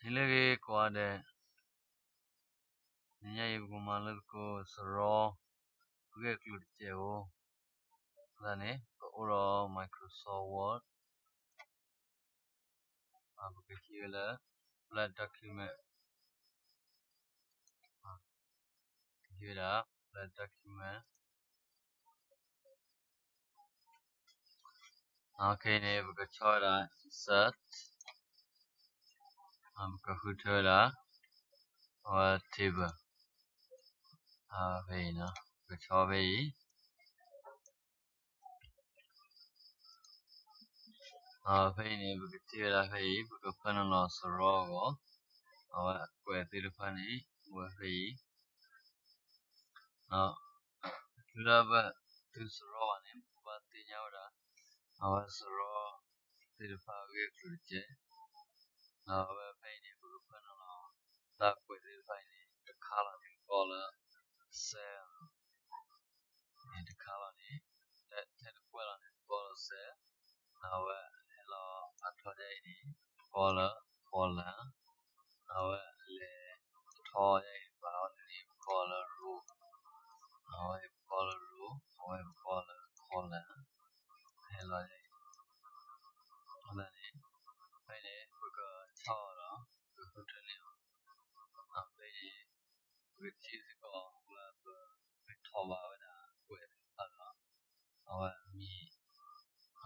နံၤလၢအဂ့ၤကိးဂၤဒဲး, တနံၤအံၤပကမၤလိသကိးစရီ ဂဲၢ်ကျိၤတစဲးဖိ, အဃိသတးန့ၣ် ပအိၣ်ဒီး Microsoft Word, ပကဟံးဝဲလၢ Flash Document, ဟံးဝဲဒၣ် Flash Document, ခဲအံၤန့ၣ် ပကဆီၣ်ဝဲဒၣ် Insert, ပကဃုထၢဝဲဒၣ် အဝဲ Table, ဖဲအံၤ, ပကဆီၣ်ဖဲအံၤ, ဖဲအံၤန့ၣ် ပကထံၣ်ဝဲဒၣ်ဖဲအံၤ ပကဖၢနုာ်လီၤစရီအဂီၢ်, အဝဲအကွဲးသ့ၣ်တဖၣ်န့ၣ် အိၣ်ဝဲဖဲအံၤ, ဒီး တုၤလၢပတုၤစရီဘၣ်န့ၣ် ပဘၣ်သ့ၣ်ညါဝဲဒၣ် အဝဲစရီသ့ၣ်တဖၣ်ဂဲၢ်ကျိၤတစဲး, ဒီးအဝဲဖဲအံၤန့ၣ် ပကဖၢနုာ်လီၤ တၢ်ကွဲးသ့ၣ်တဖၣ်အံၤန့ၣ် တခါလီၤန့ၣ် ပကိးလၢ Cell န့ၣ် တခါလီၤန့ၣ်, ထဲတကွဲးလီၤန့ၣ် ပကိးလၢ Cell, ဒီးအဝဲအလဲၤလီၤအထီဒ်အံၤန့ၣ် ပကိးလၢ Column, ဒီးအဝဲအလဲၤထီဒ်အံၤန့ၣ် ပာ်အီၤန့ၣ် ပကိးလၢ Row, ဒီးအဝဲပကိးလၢ Row, အဝဲပကိးလၢ Column, ဟဲလီၤဒ်အံၤ, အဃိသတးန့ၣ် ဖဲန့ၣ် ပကဆီၣ်အီၤဒီး ပကဃုထၢန့ၢ်အီၤ, ဒီးဖဲန့ၣ် ပကထံၣ်စ့ၢ်ကီး အဝဲပ ပထီၣ်ဘၣ်ဝဲဒၣ်ကွဲးသ့ၣ်တဖၣ်ဒီး အဝဲမံၤ,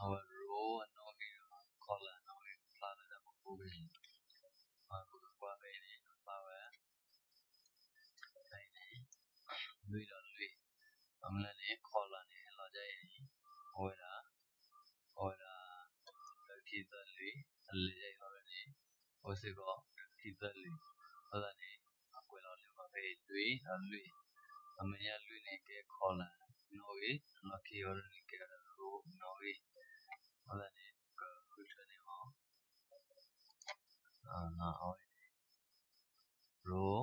အဝဲ Row အနီၣ်ဂံၢ်ဒီး Column အနီၣ်ဂံၢ် ဖျါလၢတၢ်ဖီခိၣ်ဖဲအံၤ, ပကကွၢ်ဖဲအံၤန့ၣ် ဖျါဝဲ ဖဲအံၤန့ၣ် လွံၢ်ဒီးလွံၢ်, ဘၣ်မနုၤလဲၣ်န့ၣ် Column န့ၣ် ဟဲလီၤဒ်အံၤန့ၣ် အဝဲဒၣ် အဝဲဒၣ် တၢခံသၢလွံၢ် အလဲၤဒ်အံၤအီၤန့ၣ် အိၣ်စ့ၢ်ကီးတၢခံသၢလွံၢ်, အဃိသတးန့ၣ် အကွဲးလီၤလၢပှၤဖဲအံၤလွံၢ်ဒီးလွံၢ်, အမဲာ်ညါလွံၢ်န့ၣ်ကဲ Column နီၣ်ဂံၢ်, အနီၣ်ခံအီၤန့ၣ်ကဲဝဲဒၣ် Row နီၣ်ဂံၢ်, အဃိသတးန့ၣ် ပကဃုထၢန့ၢ်အီၤ အဝဲ Row,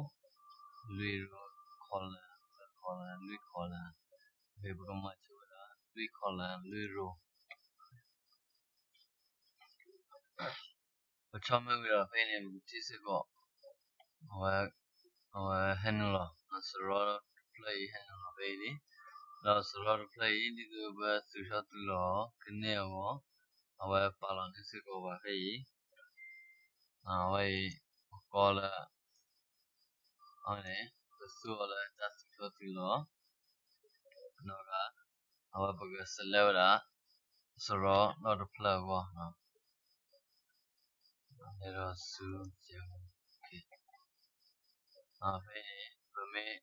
လွံၢ် Row, Column, သၢ Column, လွံၢ် Column, ဖဲပကမၤဆိဝဲဒၣ် လွံၢ် Column လွံၢ် Row, ပဆီၣ်မ့ၢ်ဝံၤဒီးဖဲန့ၣ် ပကထံၣ်စ့ၢ်ကီး အဝဲ အဝဲဟဲနုာ်လီၤ စရီတဖျၢၣ်အံၤ ဟဲနုာ်လီၤဖဲအံၤန့ၣ်, ဒီးစရီတဖျၢၣ်အံၤ ဒ်သိးပသုးထီၣ်သုးလီၤ ကန့ၢ်အဂီၢ် အဝဲပာ်လီၤန့ၢ်စ့ၢ်ကီးပှၤဖဲအံၤ, အဝဲအံၤ ပကိးလၢ အဝဲန့ၣ် ပသူအီၤလၢတၢ်သုးထီၣ်သုးလီၤ ဒီး အဝဲပက select ဝဲဒၣ် စရီဒီတဖျၢၣ်အဂီၢ်, လဲၤဒီးဆူ ဖဲအံၤ ပမ့ၢ်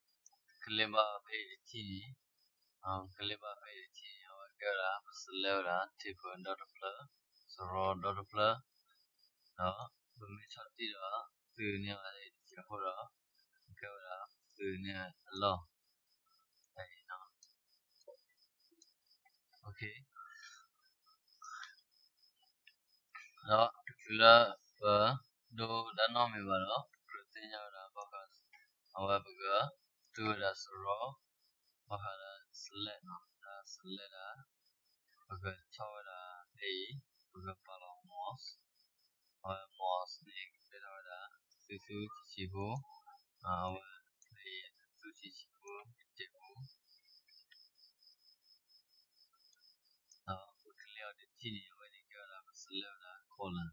click ဘၣ်ဖဲအံၤတထံၣ်န့ၣ်, click ဘၣ်ဖဲအံၤတထံၣ်န့ၣ် အဝဲကဲဝဲဒၣ် ပ select ဝဲဒၣ် table ဒီတဖျၢၣ်, စရီဒီတဖျၢၣ်, ဒီးပမ့ၢ်ဆီၣ်တံၢ်ဒီး သုးန့ၢ်အီၤတစဲးဖိဒီး ကဲဝဲဒၣ်သုးန့ၢ်အလီၢ် ဖဲအံၤ ဒီးတချုးလၢပဒိတၢ်နီတမံၤဘၣ်ဒီး ပကြၢးသ့ၣ်ညါဝဲဒၣ်ဘၣ်ဃး အဝဲပက သူဝဲဒၣ်စရီ ဘၣ်ဃးဒီး select နီၤ, တၢ် select ဒၣ် ပကဆီၣ်ဝဲဒၣ်ဖဲအံၤ ပကပာ်လီၤ mouse, အဝဲ mouse န့ၣ် ကကဲထီၣ်ဝဲဒၣ် သုသူဆံးဆံးဖိ, အဝဲ ဖဲအံၤ သုဆံးဆံးဖိတစဲးဖိ ဒီးပ click အီၤတထံၣ်န့ၣ် အဝဲန့ၣ်ကဲဝဲဒၣ် ပ select ဝဲဒၣ် column,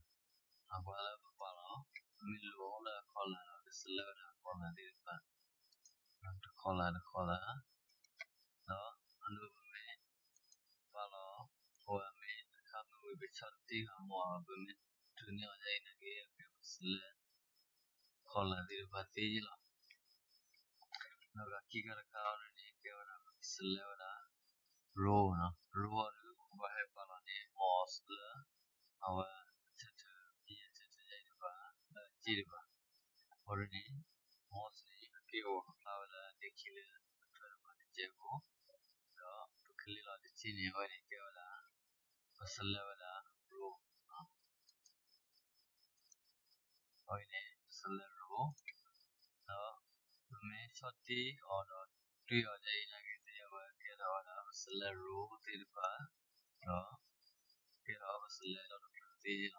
အပှၤလၢပပာ်လီၤ, ပမ့ၢ်လိၣ်လၢ column ဒီး ပ select ဝဲဒၣ် column သ့ၣ်တဖၣ် တ column တ column, ဒီးအဒိပမ့ၢ်ပာ်လီၤ အဝဲမ့ၢ်တခါမ့ၢ်ဝံၤ ပဆီၣ်တံၢ်ဃာ်မ့ၢ် ပမ့ၢ်ထုးန့ၢ်အီၤဒ်အံၤန့ၣ်က့ ပ select column သ့ၣ်တဖၣ်သ့လီၤ. ဒီးခံခါတခါအံၤန့ၣ် ကဲဝဲဒၣ် ပ select ဝဲဒၣ် row နီၤ, row အံၤ ပဟဲပာ်လီၤန့ၢ် mouse လၢ အဝဲ ထၢထၢ ဖဲအံၤထၢထၢယဲၢ်တဖၣ်လၢအစ့ၢ်တဖၣ်, အဃိန့ၣ် mouse န့ၣ် ကက့ၢ်ဂီၤကဖျါဝဲလၢဒ့ခံလၢအထၢတဖၣ်တစဲးဖိ, ဒီးပ click လီၤတထံၣ်န့ၣ် အဝဲန့ၣ်ကဲဝဲဒၣ် ပ select ဝဲဒၣ် row အဝဲန့ၣ် ပ select row, ဒီးပမ့ၢ်ဆီၣ်တံၢ်အီၤဒီးတွံၢ်အီၤဒ်အံၤနာ်က့သ့ၣ် အဝဲကဲထီၣ်ဝဲဒၣ် ပ select row သ့ၣ်တဖၣ်, ဒီးကဲထီၣ်ပ select ဒီတဖျၢၣ်သ့လီၤ. ဒီး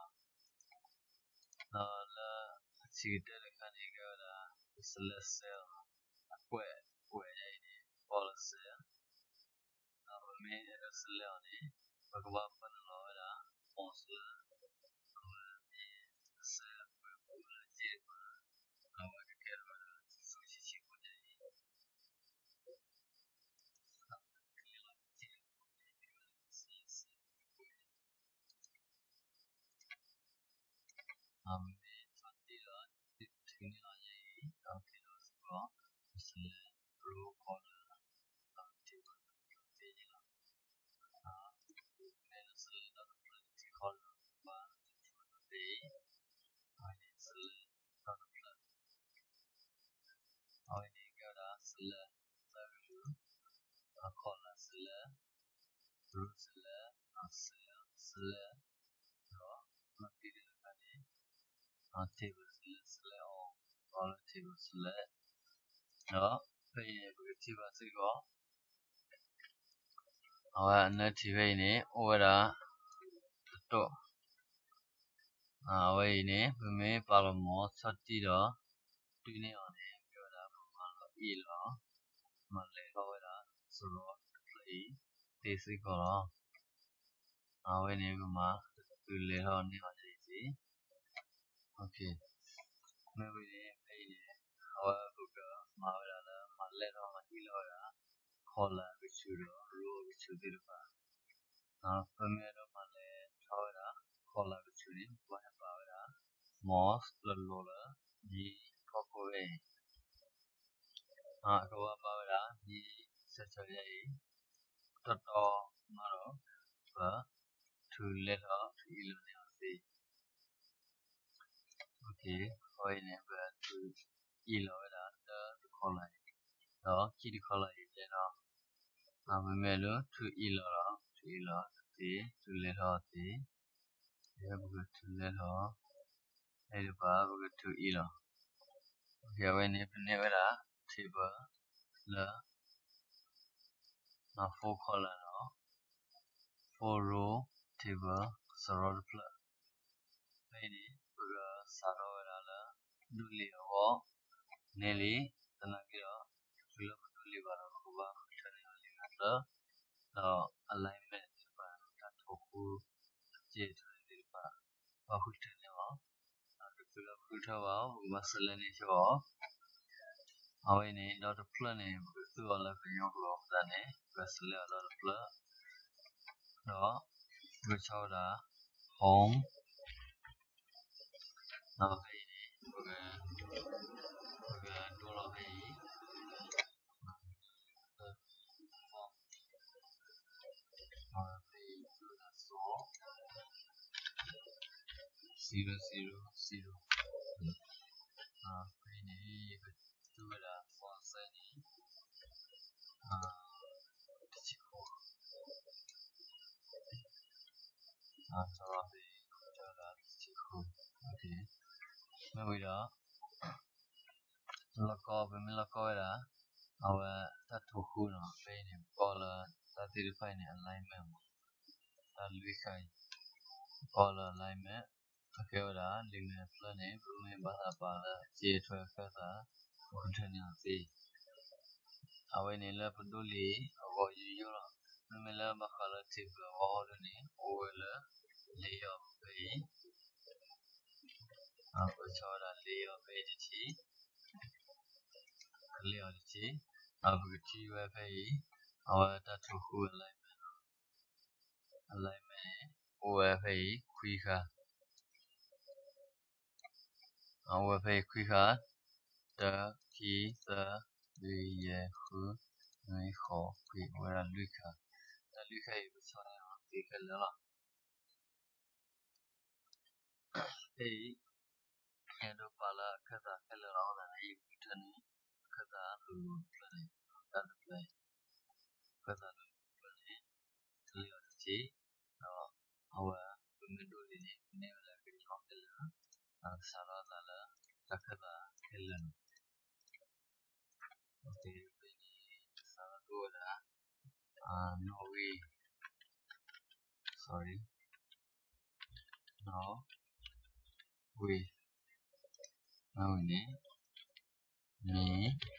လၢ ထံကတၢၢ်တခါန့ၣ် ကဲဝဲဒၣ် ပ select cell လီၤ. အကွဲး ကွဲးအံၤန့ၣ် ပီၣ်လၢ cell ဒီးပမ့ၢ်အဲၣ်ဒိး select အီၤန့ၣ် ပကဘၣ်ပာ်လီၤဝဲဒၣ် mouse လၢ အဝဲမ့ၢ် cell အကွဲးပူၤလၢအစ့ၢ်တဖၣ် အဝဲကကဲထီၣ်ဝဲဒၣ် ဆံဆံခံဖိတၢ်အံၤ မ့ၢ်ထီၣ်တ့ၢ်ဒီး ထုးန့ၢ်အီၤယဲအံၤ ဒီးကဲထီၣ်စ့ၢ်ကီး ပ select row column ဒီး table သ့လီၤ. မ့ၢ်လၢ select ဒီတဖျၢၣ် ထံ column ဘၣ် တဖျၢၣ်သ့အံၤ အဝဲန့ၣ် select ဒီတဖျၢၣ် အဝဲန့ၣ်ကဲဝဲဒၣ် select သၢကလုာ် column select, row select, cell select ဒီး မ့ၢ်တ့ၢ်တခါန့ၣ် table select, select all, all table select ဒီး ဖဲအံၤန့ၣ် ပကထံၣ်ဘၣ်စ့ၢ်ကီး အဝဲအနၢထံးဖဲအံၤန့ၣ် အိၣ်ဝဲဒၣ် တတီၢ် အဝဲအံၤန့ၣ် ပမ့ၢ်ပာ်လီၤ mouse ဆီၣ်တံၢ်ဒီး တွံၢ်န့ၢ်အီၤန့ၣ် ကဲဝဲဒၣ်ပမၤလီၤအ့ၣ်လီၤ, မၤလဲၤထီၣ်ဝဲဒၣ် စရီတဖျၢၣ်အံၤ သ့စ့ၢ်ကီးလီၤ. အဝဲန့ၣ် ပမၤ သုလဲၤထီၣ်န့ၢ်အီၤန့ၣ်သ့ မ့ၢ်ဝံၤန့ၣ် ဖဲအံၤန့ၣ် အဝဲပကမၤဝဲဒၣ်လၢ မၤလဲၤထီၣ်မၤအ့ၣ်လီၤဝဲဒၣ် column အကဆူးဒီး row အကဆူးသ့ၣ်တဖၣ် ပမ့ၢ်အဲၣ်ဒိးမၤလဲၤထီၣ်ဝဲဒၣ် column အကဆူးန့ၣ် ပကဘၣ်ဟဲပာ်ဝဲဒၣ် mouse လီၤလီၤလၢ မံၤဖီခိၣ်ဖဲအံၤ ကဘၣ်ပာ်ဝဲဒၣ် မံၤ ဆၢထၢၣ်ယဲအံၤ တီတီမးဒီး ပ ထုးလဲၤထီၣ် ထုးအ့ၣ်လီၤန့ၢ်အီၤသ့ အဝဲအံၤန့ၣ် ပထုးအ့ၣ်လီၤဝဲဒၣ် တ တ column အံၤ ဒီးခံတ column အံၤလဲၤဒီး ပမ့ၢ်အဲၣ်ဒိးထုးအ့ၣ်လီၤဒီး ထုးအ့ၣ်လီၤသ့ ထုးလဲၤထီၣ်သ့ ပကထုးလဲၤထီၣ် ဖဲတဖၣ် ပကထုးအ့ၣ်လီၤ အဝဲန့ၣ် ပန့ၢ်ဝဲဒၣ် table လၢ four column ဒီး four row table စရီတဖျၢၣ် ဖဲအံၤန့ၣ် ပကစးထီၣ်ဝဲဒၣ်လၢ ဒိးလံာ်အဂီၢ် န့ၢ်လံ သနာ်က့ဒီး တုၤလၢပဒိးလံာ်ဘၣ်ဒီး ပကဘၣ်ဃုထၢန့ၢ်အီၤလံာ်မဲာ်ဖျၢၣ် ဒီး alignment သ့ၣ်တဖၣ် တၢ်ထိၣ်ဃူ စ့ထီၣ်သ့ၣ်တဖၣ် ဘၣ်ဃုထၢန့ၢ်အီၤ ဒီးတချုးလၢပဃုထၢဘၣ်အီၤ ပကဘၣ် select န့ၢ်ဆိအီၤ အဝဲအံၤန့ၣ် ဒီတဖျၢၣ်န့ၣ် ပကသူအီၤလၢကညီကျိာ်အဃိသတးန့ၣ် ပက select အီၤဒီတဖျၢၣ် ဒီး ပကဆီၣ်ဝဲဒၣ် home ဒီးဖဲအံၤန့ၣ် ပက ပကဒိလီၤဖဲအံၤ ဖဲအံၤ zero zero zero ဖဲအံၤန့ၣ် ယကသူဝဲဒၣ် font size န့ၣ် တဆံဃိး ဖဲအံၤ တဆံဃိး မ့ၢ်ဝံၤဒီး လီၢ်ကီ ပမ့ၢ်လီၢ်ကီဝဲဒၣ် အဝဲတၢ်ထိၣ်ဃူနီၤ ဖဲအံၤန့ၣ် ပအီလၢ တၢ်သ့ၣ်တဖၣ်အံၤန့ၣ် alignment မး တၢ်လွံၢ်ခါအံၤ ပအီလၢ alignment အကဲဝဲဒၣ် လံာ်မဲာ်ဖျၢၣ်န့ၣ် ပမ့ၢ်ဘၣ်သးပာ်လၢ စ့ထွဲခၢၣ်သး ပဃုထၢန့ၢ်အီၤသ့ အဝဲန့ၣ်လၢပဒိးလံာ်အဂီၢ်ယိယိလီၤ. မ့မ့ၢ်လၢဘၣ်ဃးလၢ table အဂီၢ်ဒ်န့ၣ် အိၣ်ဝဲလၢ layout ဖဲအံၤ ပကဆီၣ်ဝဲဒၣ် layout ဖဲအံၤတထံၣ် layout တထံၣ် ပကထံၣ်ဝဲဖဲအံၤ အဝဲတၢ်ထိၣ်ဃူ alignment နီၤ alignment အိၣ်ဝဲဖဲအံၤ ခွံခါ အိၣ်ဝဲဖဲအံၤခွံခါ တၢ ခံ သၢ လွံၢ် ယဲၢ် ဃု နွံ ဃိး ခွံ အိၣ်ဝဲဒၣ်လွံၢ်ခါ တၢ်လွံၢ်ခါအံၤ ပဆီၣ်န့ၢ်အီၤသ့ခဲလၢာ်လီၤ. ဖဲအံၤ ယအဲၣ်ဒိးပာ်လၢအခၢၣ်သးခဲလၢာ်လီၤ. အဃိသတးန့ၣ် ယကဃုထၢန့ၢ် အခၢၣ်သးလိၤလိၤတဖျၢၣ်န့ၣ် တၢ်တဖျၢၣ်အံၤ အခၢၣ်သးလိၤလိၤတဖျၢၣ်န့ၣ် layout တထံၣ် ဒီးအဝဲ ပမ့ၢ်ဒိးလံာ်န့ၣ် ပန့ၢ်ဝဲဒၣ်ကညီခဲလၢာ် ဒီးကစးထီၣ်အသးလၢ တၢ်ခၢၣ်သးခဲလၢာ်လီၤ. ဖဲအံၤန့ၣ် စးထီၣ်ဒိဝဲဒၣ် နီၣ်ဂံၢ် sorry နီၣ်ဂံၢ် ဝဲန့ၣ် မ့ၢ် တီၢ်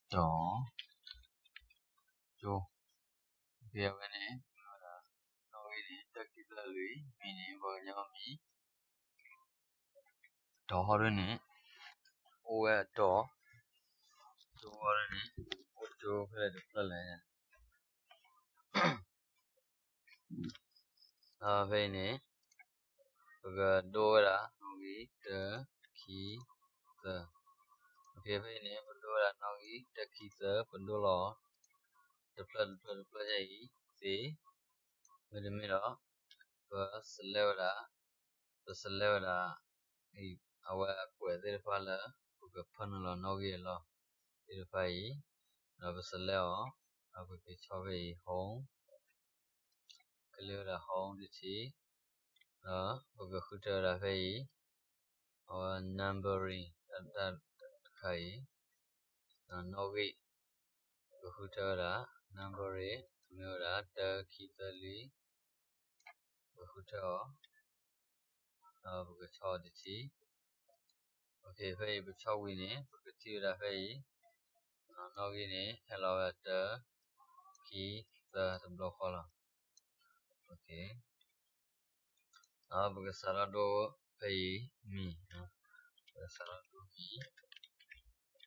ကၠိ, ဖဲအဝဲန့ၣ် နီၣ်ဂံၢ်န့ၣ် တၢ ခံ သၢ လွံၢ်, မံၤန့ၣ် ပှၤကညီမံၤ, တီၢ်ဟီဒ်န့ၣ် အိၣ်ဝဲအတီၢ်, ကၠိဟီဒ်န့ၣ် အိၣ်ကၠိဖဲလဲၣ်တဖျၢၣ်လဲၣ်. ဖဲအံၤန့ၣ် ပကဒိဝဲဒၣ် နီၣ်ဂံၢ် တၢ ခံ သၢ, ဖဲအံၤန့ၣ် ပဒိဝဲဒၣ် နီၣ်ဂံၢ် တၢ ခံ သၢ, ပဒိလီၤ တဖျၢၣ်တဖျၢၣ်တဖျၢၣ်ညါအံၤသ့, မ့တမ့ၢ်ဒီး ပ select ဝဲဒၣ်, ပ select ဝဲဒၣ် အဝဲအကွဲးသ့ၣ်တဖၣ်လၢ ပကဖၢနုာ်လီၤနီၣ်ဂံၢ်အလီၢ်သ့ၣ်တဖၣ်အံၤ, ဒီးပ select အီၤ, ဒီးပကဆီၣ်ဖဲအံၤ home, ကလ့ဝဲဒၣ် home တထံၣ်, ဒီးပကဃုထၢဝဲဒၣ်ဖဲအံၤ အဝဲ numbering တၢ်တခါအံၤ, နီၣ်ဂံၢ် ပကဃုထၢဝဲဒၣ် numbering မ့ၢ်ဝဲဒၣ် တၢ ခံ သၢ လွံၢ်, ပကဃုထၢအီၤ, ဒီးပကဆီၣ်အီၤတထံၣ်, ဖဲအံၤပဆီၣ်ဝံၤန့ၣ် ပကထံၣ်ဝဲဒၣ်ဖဲအံၤ နီၣ်ဂံၢ်န့ၣ် ဟဲလီၤဝဲဒၣ် တၢ ခံ သၢ တဘျီဃီလီၤ. ဒီးပကစးထီၣ်ဒိဖဲအံၤမံၤ, ပကစးထီၣ်ဒိမံၤ, စီၤ သး တီ နီ ထံ မူ စီၤ ဖျါ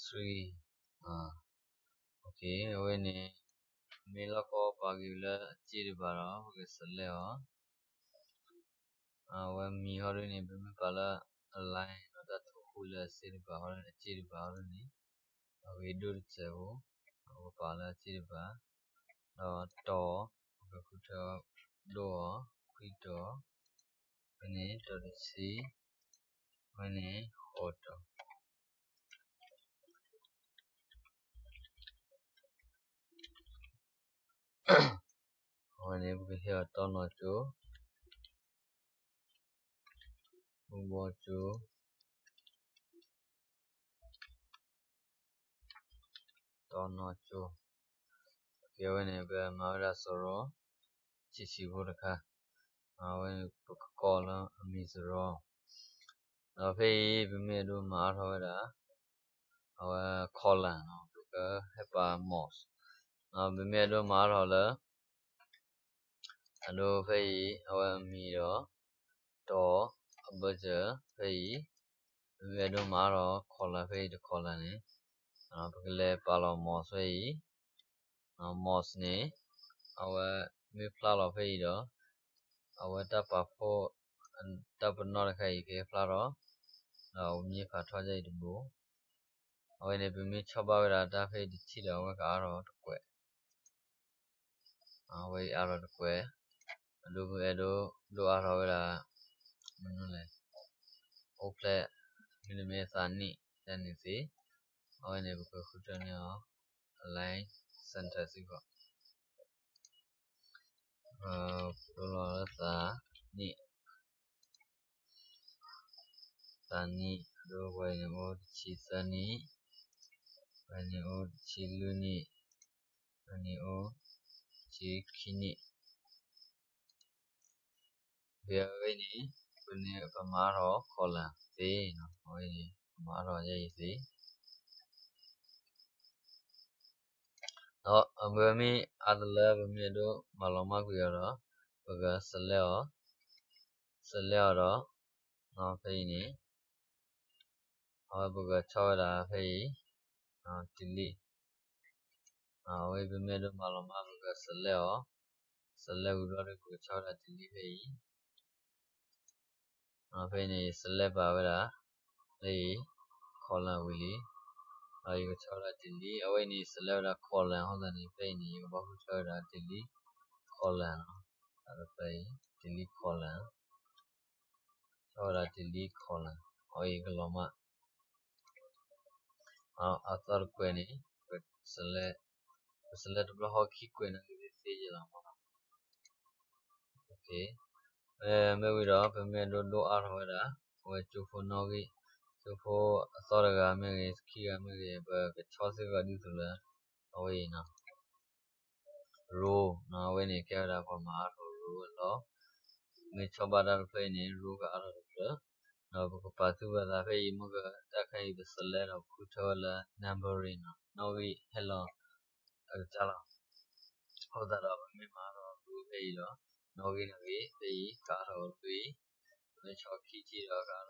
ဆှံ, အဝဲန့ၣ် မ့ၢ်လီၢ်ကီပာ်က့ၤလၢအစ့တဘးဒီး ပက select အီၤ, အဝဲမံၤဟီဒ်န့ၣ် ပမ့ၢ်ပာ်လၢ အ line ဒီးတၢ်ထိၣ်ဃူလၢအစ့တဘးဟီဒ်န့ၣ် အစ့တဘးဟီဒ်န့ၣ် အဂ့ၤဒိၣ်တစဲးဖိ, ပကပာ်လၢအစ့တဘး, ဒီးတီၢ် ပကဃုထၢဒိအီၤ ခွံတီၢ်, ဖဲန့ၣ်တီၢ်တဆံ, ဖဲန့ၣ်ဃိးတီၢ်. အဝဲန့ၣ် ပကဟ့ၣ်အီၤတီနီၢ်ကၠိ, မူဘီကၠိ, တီနီၢ်ကၠိ, အဝဲန့ၣ် ပမၤဝဲဒၣ်စရီ ဆံးဆံးဖိတခါ, အဝဲန့ၣ် ပကကိးလၢအမံၤစရီ, ဒီးဖဲအံၤ ပမ့ၢ်အဲၣ်ဒိးမၤအါထီၣ်ဝဲဒၣ် အဝဲ column ပကဟဲပာ် mouse, ပမ့ၢ်အဲၣ်ဒိးမၤအါထီၣ်လၢ အဒိဖဲအံၤ အဝဲအမံၤဒီး တီၢ်အဘၢၣ်စၢၤဖဲအံၤ, ပမ့ၢ်အဲၣ်ဒိးမၤအါထီၣ် column ဖဲအံၤတ column န့ၣ်, ပကလဲၤပာ်လီၤ mouse ဖဲအံၤ, mouse န့ၣ် အဝဲမ့ၢ်ဖျါလီၤဖဲအံၤဒီး အဝဲတၢ်ပာ်ဖှိၣ် တၢ်ပနီၣ်တခါအံၤကဟဲဖျါထီၣ်, ဒီးအမံၤဖးထီၣ်ဒ်အံၤတဘိ, အဝဲန့ၣ် ပမ့ၢ်ဆီၣ်ဘၣ်ဝဲဒၣ်တၢ်ဖဲအံၤတထံၣ်ဒီး အဝဲကအါထီၣ်တကွဲး, အဝဲအံၤအါထီၣ်တကွဲး, အဒိပအဲၣ်ဒိးဒိးအါထီၣ်ဝဲဒၣ် မနုၤလဲၣ်, အိၣ်ဖျဲၣ် မ့တမ့ၢ်သးနံၣ် ဒ်န့ၣ်သ့, အဝဲန့ၣ် ပကဃုထၢန့ၢ်အီၤ align center စ့ၢ်ကီး, ပဒိလီၤလၢသးနံၣ်, သးနံၣ် အဒိ ဝဲန့ၣ်အိၣ်တဆံသၢနံၣ်, ဝဲန့ၣ်အိၣ်တဆံလွံၢ်နံၣ်, ဝဲန့ၣ်အိၣ်တဆံခံနံၣ်, ဖဲအဝဲန့ၣ် ပန့ၣ်ပမၤအါထီၣ် column သ့, အဝဲန့ၣ် ပမၤအါထီၣ်ယဲအံၤသ့, ဒီးအဝဲမ့ၢ်အါတလၢ ပမ့ၢ်အဲၣ်ဒိးမၤလီၤမၢ်ကွံာ်အီၤဒီး ပက select အီၤ, select အီၤဒီး ဖဲအံၤန့ၣ် အဝဲပကဆီၣ်ဝဲဒၣ်ဖဲအံၤ delete, အဝဲပမ့ၢ်အဲၣ်ဒိးမၤလီၤမၢ် ပက select အီၤ, select ဝံၤဘျီဒီး ပကဆီၣ်ဝဲဒၣ် delete ဖဲအံၤ, ဖဲအံၤန့ၣ် ယ select ပာ်ဝဲဒၣ် ဖဲအံၤ column ဝံၤလံ, ဒီးယကဆီၣ်ဝဲဒၣ် delete, အဝဲအံၤန့ၣ် ယ select ဝဲဒၣ် column အဃိသတးန့ၣ် ဖဲအံၤန့ၣ် ယကဘၣ်ဃုထၢဝဲဒၣ် delete column လီၤ, ဖဲအံၤ delete column ဆီၣ်ဝဲဒၣ် delete column, အဝဲအံၤကလီၤမၢ်, အသီတကွဲးန့ၣ် ပ select, ပ select တဘျီဃီခံကွဲးန့ၣ် အဝဲသ့ၣ်ယဲလီၤမး. မ့ၢ်ဝံၤဒီး ပမ့ၢ်အဲၣ်ဒိးဒိအါထီၣ်ဝဲဒၣ် အဝဲကၠိဖိနီၣ်ဂံၢ်, ကၠိဖိအသီတဂၤမ့ၢ်ဂ့ၤ ခံဂၤမ့ၢ်ဂ့ၤ ပကဆီစ့ၢ်ကီးဒ်သိးလၢ အဝဲအံၤ row နီၤ, အဝဲန့ၣ်ကဲဝဲဒၣ်ပှၤမၤအါထီၣ် row အလီၢ်. မ့ၢ်ဆီဘၣ်တၢ်တဖျၢၣ်အံၤန့ၣ် row ကအါထီၣ်တဖျၢၣ်, ဒီးပကပာ်သူၣ်ပာ်သးဖဲအံၤ မ့ၢ်ကတၢ်ခဲအံၤ ပ select ဒီးဃုထၢဝဲလၢ numbering နီၤ, နီၣ်ဂံၢ်ဟဲလီၤအကတၢၢ်လီၤ. အဃိသတးဒီး ပမ့ၢ်မၤအါထီၣ် row ဖဲအံၤ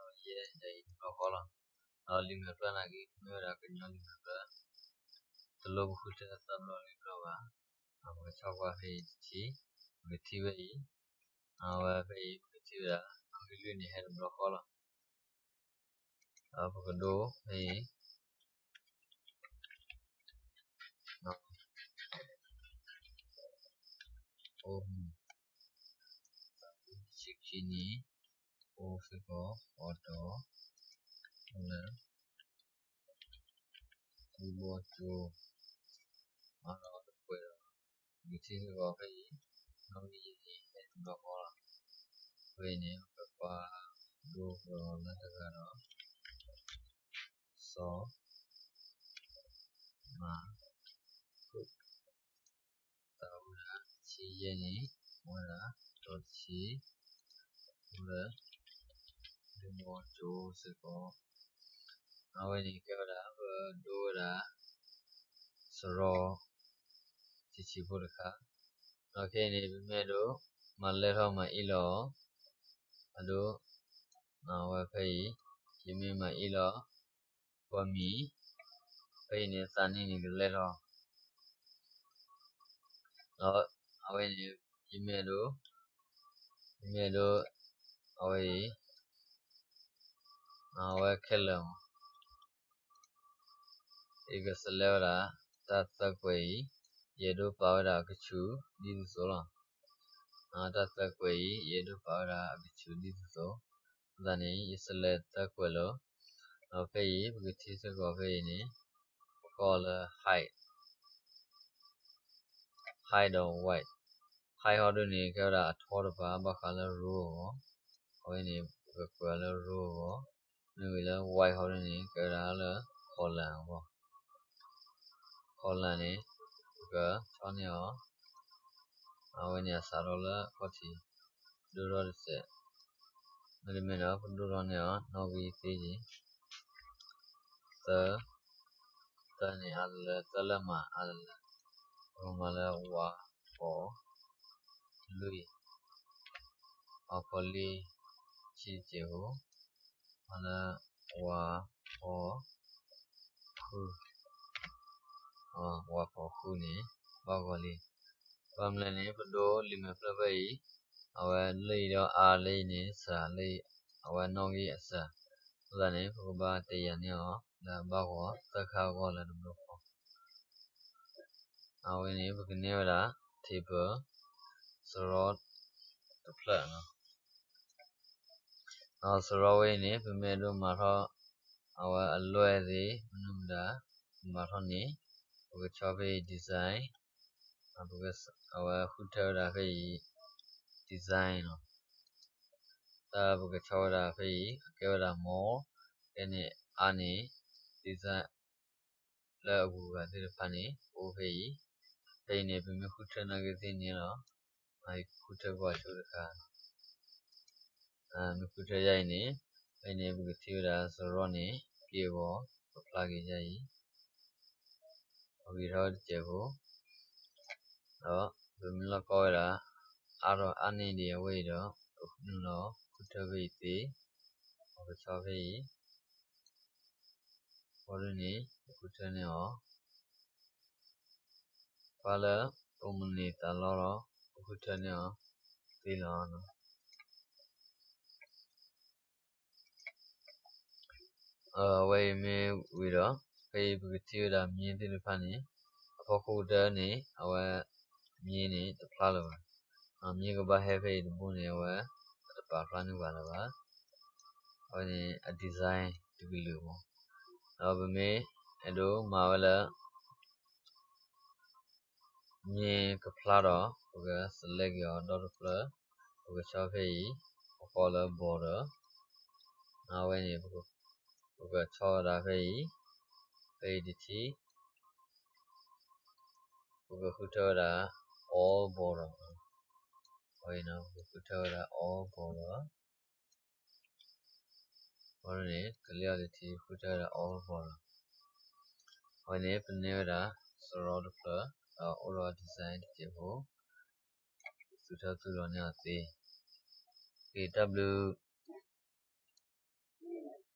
ဒီး နီၣ်ဂံၢ်နာ်က့ ဖဲအံၤကအါထီၣ်ဝဲလွံၢ်, ပမ့ၢ်ဆီခံထံၣ်ဒီးကအါထီၣ်ယဲၢ် ယဲအံၤတဘျီဃီလီၤ. ဒီးလံာ်မဲာ်ဖျၢၣ်နာ်က့ မ့ၢ်ဝဲဒၣ်ကညီလံာ်မဲာ်ဖျၢၣ် တလိၣ်ပဃုထၢသၢဘျီလွံၢ်ဘျီဘၣ်. ပကဆီကွၢ်ဖဲအံၤတထံၣ်, ပကထံၣ်ဖဲအံၤ, အဝဲဖဲအံၤ ပကထံၣ်ဝဲဒၣ် နီၣ်ဂံၢ်လွံၢ်န့ၣ် ဟဲတဘျီဃီလီၤ. ဒီးပကဒိဖဲအံၤ အိၣ်မုၢ် ဆံခံနံၣ် အိၣ်စ့ၢ်ကီး ဃီတီ အိၣ်လၢ ကူဘီကၠိ အါထီၣ်တပှဲၤဒီး ပကထံၣ်စ့ၢ်ကီးဖဲအံၤ နီၣ်ဂံၢ်ယဲၢ်န့ၣ် ဟဲတဘျီဃီလီၤ. ဖဲအံၤန့ၣ် ပကပာ်ဒိကဒီးလၢတဂၤဒီး စီၤ မၤ ဃု သးဝဲဒၣ် ဆံယဲၢ်န့ၣ် ဝဲဒၣ် တီဆံ အိၣ်လၢ ဒုးဘီကၠိစ့ၢ်ကီး အဝဲန့ၣ် ကဲဝဲဒၣ် ပဒိဝဲဒၣ် စရီ ဆံးဆံးဖိတခါ, ဒီးခဲအံၤန့ၣ် ပမ့ၢ်အဲၣ်ဒိး မၤလဲၢ်ထီၣ်မၤအ့ၣ်လီၤအီၤ, အဒိ အဝဲဖဲအံၤ ယမ့ၢ်မၤအ့ၣ်လီၤ ကွၢ်မံၤ, ဖဲအံၤန့ၣ် သးန့ၣ်န့ၣ်ကလဲၢ်ထီၣ် ဒီးအဝဲန့ၣ် ယမ့ၢ်အဲၣ်ဒိး, ယမ့ၢ်အဲၣ်ဒိး အဝဲအံၤ အဝဲခဲလၢာ်မး, ယက select ဝဲဒၣ် တၢ်သၢကွဲးအံၤ ယအဲၣ်ဒိးပာ်ဝဲဒၣ်အကဆူး ဒ်သိးသိးလီၤ. တၢ်သၢကွဲးအံၤ ယအဲၣ်ဒိးပာ်ဝဲဒၣ်အကဆူးဒ်သိးသိး, အဃိသတးန့ၣ် ယ select သၢကွဲးလီၤ. ဒီးဖဲအံၤ ပကထံၣ်စ့ၢ်ကီးဖဲအံၤန့ၣ် ပကိးလၢ height, height ဒီး width, height ဟီဒုန့ၣ် ကဲဝဲဒၣ်အထီတပၤ ဘၣ်ဃးလၢ row အဂီၢ်, အဝဲန့ၣ် ပကကွဲးလၢ row အဂီၢ်, မ့ၢ်ဝံၤလၢ width ဟီဒုန့ၣ် ကဲဝဲဒၣ်လၢ column အဂီၢ်, column န့ၣ် ပကဆီန့ၢ်အီၤ, အဝဲန့ၣ်အစးထီၣ်လၢအခီၣ်ထံး ဒိၣ်ထီၣ်တစဲး, မ့တမ့ၢ်ဒီး ပဒိၣ်ထီၣ်န့ၢ်အီၤ နီၣ်ဂံၢ်သ့က့ၤ သၢ, သၢန့ၣ်အါတလၢ သၢလၢမၤအါတလၢ, ပကမၤလၢ ဝး ဖီ လွံၢ်, ဝး ဖီ လွံၢ် ဆံးတစဲးဖိ, မၤလၢ ဝး ဖီ ဃု, ဝး ဖီ ဃုန့ၣ် ဘၣ်ဂီၤလံ. ဘၣ်မနုၤလဲၣ်န့ၣ် ပဒိလံာ်မဲာ်ဖျၢၣ်ဖဲအံၤ, အဝဲလၢအံၤဒီးအါလၢအံၤန့ၣ် စှၤလၢအံၤ, အဝဲနီၣ်ဂံၢ်အစှၤ, အဃိသတးန့ၣ် ပကဘၣ်တယာ်န့ၢ်အီၤ လၢအဘၣ်ဂီၤသၢခါအဂီၢ်လၢတဘျီဃီ အဝဲန့ၣ် ပကန့ၢ်ဝဲဒၣ် table စရီတဖျၢၣ်လီၤ. ဒီးစရီဝဲအံၤန့ၣ် ပမ့ၢ်အဲၣ်ဒိးမၤထီၣ် အဝဲအလွဲၢ်သ့ၣ် မနုၤမတၤ မၤထီၣ်န့ၣ် ပကဆီဖဲအံၤ design, အဝဲဃုထၢဝဲဒၣ်ဖဲအံၤ design လီၤ. တၢ်ပကဆီဝဲဒၣ်ဖဲအံၤ အကဲဝဲဒၣ် more, ကဲန့ၣ် အါန့ၣ် design လၢအဂုၤအဂၤသ့ၣ်တဖၣ်န့ၣ် အိၣ်ဖဲအံၤ, ဖဲအံၤန့ၣ် ပမ့ၢ်ဃုထၢနာ်က့သ့န့ၣ်လီၤ. ယကဃုထၢကွၢ်ဆိတခါ, မ့ၢ်ဃုထၢယါအံၤန့ၣ် ဖဲအံၤန့ၣ် ပကထံၣ်ဝဲဒၣ်စရီန့ၣ် က့ၢ်အဂီၤ ပဖျါက့ၤယါအံၤ ပဂ့ၤထီၣ်ဝဲတစဲးဖိ, ဒီးပမ့ၢ်လီၢ်ကီဝဲဒၣ် အါထီၣ်အါန့ၢ်ဒံးအဝဲအံၤဒီး ပနုာ်လီၤဃုထၢဖဲအံၤသ့, ပကဆီဖဲအံၤ, အဃိဒ်န့ၣ် ပဃုထၢန့ၢ်အီၤ, ပှၤလၢအိၣ်မုာ်န့ၢ်သးလီလီၤ ပဃုထၢန့ၢ်အီၤသ့လီၤ. အဝဲအံၤမ့ၢ်ဝံၤဒီး ဖဲအံၤပကထံၣ်ဝဲဒၣ်မ့ၢ်သ့ၣ်တဖၣ်န့ၣ် အဖီခိၣ်ကတၢၢ်န့ၣ် အဝဲမ့ၢ်န့ၣ်တဖျါလၢၤဘၣ်. မ့ၢ်ကဘၣ်ဟဲဖဲအံၤတဘိန့ၣ် အဝဲတပာ်ဖျါန့ၢ်ဘၣ်လၢၤဘၣ်. အဝဲန့ၣ်အ design တကလုာ်မး. ဒီးပမ့ၢ်အဲၣ်ဒိးမၤဝဲလၢ မ့ၢ်ကဖျါဒီး ပက select က့ၤအီၤဒီတဖျၢၣ်, ပကဆီဖဲအံၤ, ပကိးလၢ border, အဝဲန့ၣ် ပကဆီဝဲဒၣ်ဖဲအံၤ, ဖဲအံၤတထံၣ်, ပကဃုထၢဝဲဒၣ် all border, အဝဲန့ၣ် ပကဃုထၢဝဲဒၣ် all border, အဝဲန့ၣ် ကလံၣ်အီၤတထံၣ် ဃုထၢဝဲဒၣ် all border, အဝဲန့ၣ် ပန့ၢ်ဝဲဒၣ် စရီတဖျၢၣ်, ဒီးအိၣ်ဒီး design တစဲးဖိ, သုထၢသုလီၤန့ၢ်အီၤသ့, က့ၤတၢ်ဘျုး